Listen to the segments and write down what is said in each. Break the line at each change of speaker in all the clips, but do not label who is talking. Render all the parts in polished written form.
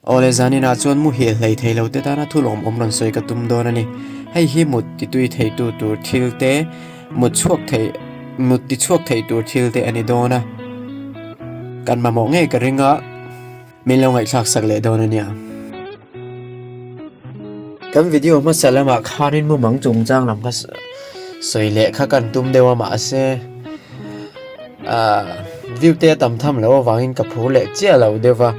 Awle zaninah chuan muhil hlei thei lo te tana thu lawmawm rawn sawi ka tum dawn a ni. Hei hi mut titui theitu tur thil te, mut chhuak thei mut tichhuak thei tur thil te a ni dawn a. Kan mamawh ngei ka ring a, min lo ngaihthlak sak leh dawn a nia. Kan video hmasa lamah khanin mumang chungchang lam kha sawi leh kha kan tum deuh a mahse ahh view te a tam tham loh avangin ka phur leh chiah lo deuh va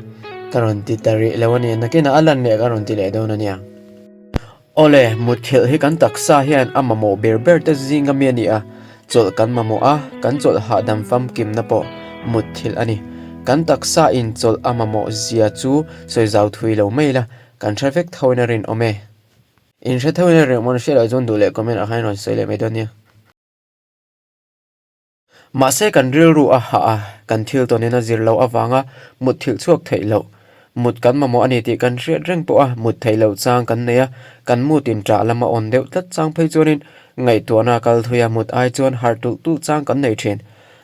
ka rawn ti ta rih lo a ni nakinah a lan leh ka rawn ti leh dawn a nia. Awle mutthilh hi kan taksa hian a mamawh ber ber te zing ami a ni a chawlh kan mamawh a kan chawlh hahdam famkimna pawh mutthilh a ni. Kan taksa in chawlh a mamawh zia chu sawi zau thui lo mai la kan hre vek tho in a rinawm e. In hre tho in a rinawm a hriat loh chuan duh leh comment ah khan in rawn sawi leh mai dawn nia. Mahse kan rilru a hah a, kan thil tawnin a zir loh avanga mut thilh chhuak theih loh. Mut kan mamawh a ni tih kan hriat reng pawh a, mut theih loh chang kan nei a, kan mut in ṭah lama awn deuh tlat chang phei chuanin ngaihtuahna a kal thui a, mut ai chuan harh tulh tulh chang kan nei ṭhin.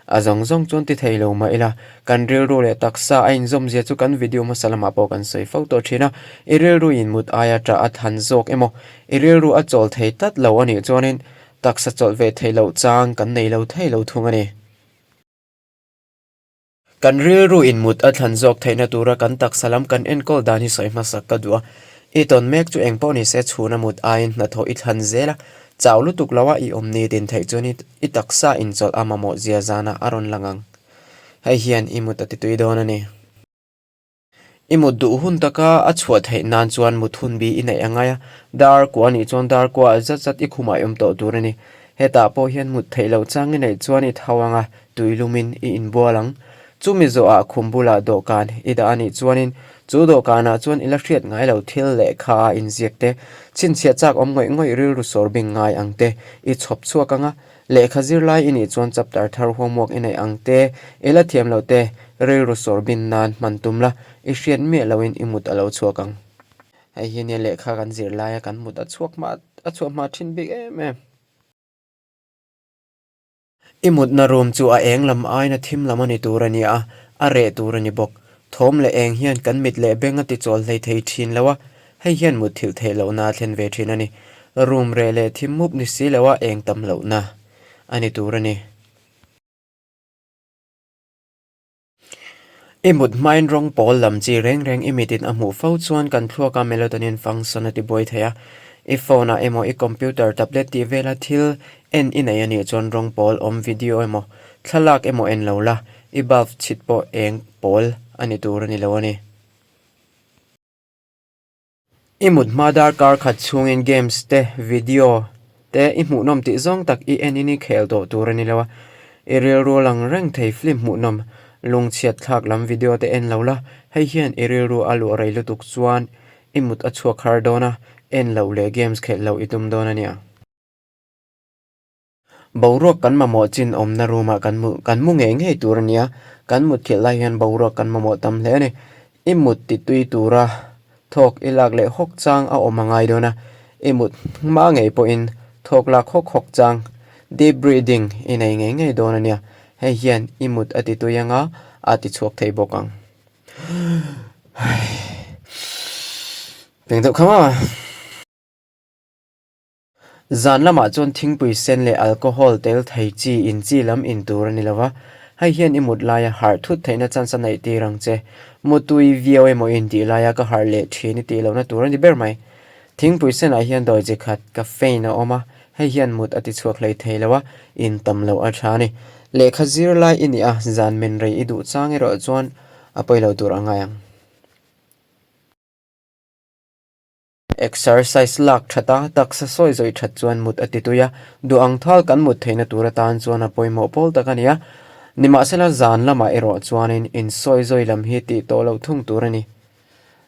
A zawng zawng chuan ti thei lo mah ila, kan rilru leh taksa a inzawmzia chu kan video hmasa lamah pawh kan sawi fo tawh ṭhin a, i rilru in mut aia ṭah a than zawk emaw, i rilru a chawl thei tlat lo a nih chuanin Taksa chawlh ve theih loh chang kan nei lo thei lo thung a ni. Kan rilru in mut a thlan zawk theihna tura kan taksa lam kan enkawl dan hi sawi hmasak ka duh a. I tawn mek chu engpawh ni se chhuna mut aiin hnathawh i thlan zel a, chau lutuk loa i awm ni din theih chuan i taksa inchawlh a mamawh zia zanah a rawn lang ang. Hei hian i mut a titui dawn a ni. I mut duh hun taka a chhuah theih nan chuan mut hun bi i neih a ngai a, dar kua nih chuan dar kua ah zat zat i khumah i awm tawh tur a ni. Hetah pawh hian mut theih loh chang i neih chuan i tho ang a, tui lumin i inbual ang. Chumi zawhah khum bulah dawhkan i dah a nih chuanin chu dawhkanah chuan i la hriat ngai lo thil lehkha a inziak te, chhinchhiah chak awm ngawih ngawih rilru sawr bing ngai ang te i chhawp chhuak ang a, Lehkha zirlai i nih chuan chapter thar homework i neih ang te, i la thiam loh te, rilru sawr bin nan hman tum la, i hriat miah loin i mut a lo chhuak ang. Hei hi nia lehkha kan zir laia kan mut a chhuak hma a chhuah hma thin bik em em. I mutna room chu a eng lam aiin a thim lam a ni tur a ni a, a reh tur a ni bawk. Thawm leh eng hian kan mit leh beng a tichawl hlei thei thin lo a, Hei hian mutthilh theih lohna a thlen ve thin a ni. Room reh leh thim mup ni si loa eng tam lohna a ni tur a ni. I mut hmain rawng pawl lam chi reng reng i mitin a hmuh fo chuan kan thluaka melatonin function a ti buai thei a. I phone ah emaw i computer, tablet tih vela thil en i nei a nih chuan rawng pawl awm video emaw thlalak emaw en lo la, i bulb chhit pawh eng pawl a ni tur a ni lo a ni. I mut hma darkar khat chhungin games te, video te i hmuhnawm tih zawng tak i en in i khel tawh tur a ni lo a. I rilru lang reng thei film hmuhnawm, lungchhiat thlak lam video te en lo la, hei hian i rilru a luah rei lutuk chuan i mut a chhuak har dawn a, en loh leh games khelh loh i tum dawn a nia. Boruak kan mamawh chin awmna room ah kan mu kan mu ngei ngei tur a nia, kan mut khilh lai hian boruak kan mamawh tam hle a ni. I mut ti tui tura thawk i lak leh hawk chang a awm a ngai dawn a, i mut hma ngei pawhin thawk lak hawk hawk chang, deep breathing, i nei ngei ngei dawn a nia, hei hian i mut a ti tui anga a ti chhuak thei bawk ang. Peng deuh kha maw? Zan lamah chuan thingpui sen leh alcohol tel thei chi in chi lam in tur a ni lo va, hei hian i mut laia harh thut theihna chance a neih tir ang che. Mutui viau emaw in tih laia ka harh leh thin i tih lohna tur a ni ber mai. Thingpui senah hian dawi chi khat, caffeine, a awm a, hei hian mut a ti chhuak hlei thei lo a, in tam loh a tha a ni. Lehkha zir lai i nih a, zan men rei i duh chang erawh chuan a pawi lo tur a ngai ang. Exercise lak that a, taksa sawi zawih that chuan mut a ti tui a, duh ang thal kan mut theihna tur atan chuan a pawimawh pawl tak a ni a. Nimahsela zan lamah erawh chuanin insawi zawi lam hi tih tawh loh thung tur a ni.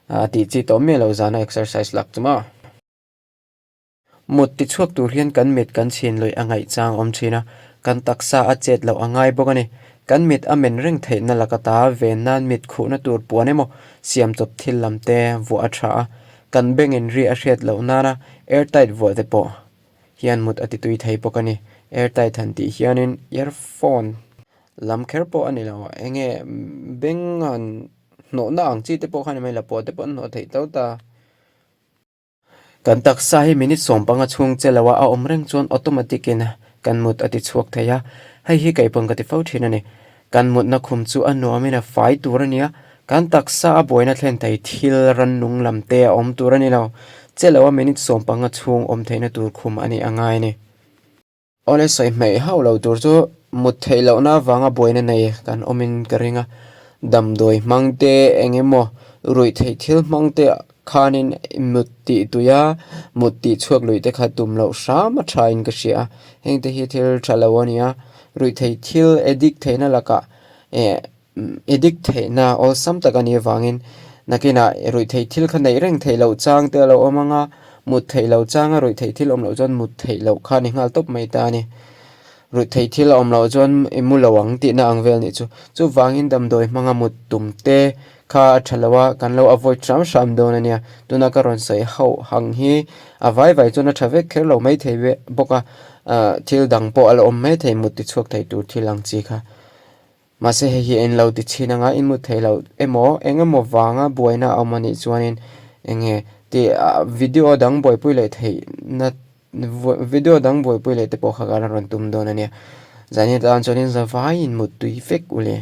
A tih chi tawh miah lo zana exercise lak chu maw? Mut tichhuak tur hian kan mit kan chhin luih a ngaih chang awm thin a, kan taksa a chet loh a ngai bawk a ni. Kan mit a men reng theihna laka ta ven nan mit khuhna tur puan emaw siam chawp thil lam te vuah a tha a, kan bengin ri a hriat loh nana airtight vuah te pawh hian mut a titui thei bawk a ni. Airtight han tih hianin earphone lam kher pawh a ni lo, enge beng han. hnawhna ang chi te pawh kha ni mai lapua te pawh an hnawh theih tho ta. Kan taksa hi minute 15 chhung che loa a awm reng chuan automatic in kan mut a ti chhuak thei a, hei hi kei pawn ka ti fo thin a ni. Kan mutna khum chu a nuamin a fai tur a nia, kan taksa a buaina thlen thei thil rannung lam te a awm tur a ni lo. Che loa minute 15 chhung awm theihna tur khum a nih a ngai a ni. Awle sawi hmeih hauh lo tur chu mut theih lohna avanga buaina nei kan awmin ka ring a, damdawi hmang te eng emaw ruih theih thil hmang te khanin mut tih tui a, mut tih chhuak luih te kha tum loh hram a tha in ka hria a, heng te hi thil tha lo a ni a, ruih theih thil addict theihna lakah eh Addict theihna awlsam tak a nih avangin nakinah ruih theih thil kha neih reng theih loh chang te a lo awm ang a, mut theih loh changa ruih theih thil awm loh chuan mut theih loh kha a ni nghal tawp mai ta a ni. Ruih theih thil a awm loh chuan i mu lo ang tihna ang vel nih chu. Chuvangin damdawi hmanga mut tum te kha a tha lo a, kan lo avoid hram hram dawn a nia. Tuna ka rawn sawi hauh hang hi a vai vai chuan a tha vek kher lo maithei bawk a, thil dang pawh a la awm maithei mut tichhuak thei tur thil ang chi kha. Mahse hei hi en lo ti chhin anga in mut theih loh emaw eng emaw vanga buaina a awm anih chuanin eng nge tih video dang buaipui leh theihna video dang buaipui leh te pawh kha ka la rawn tum dawn a nia. Zanin atan chuanin zavaiin mut tui vek u le.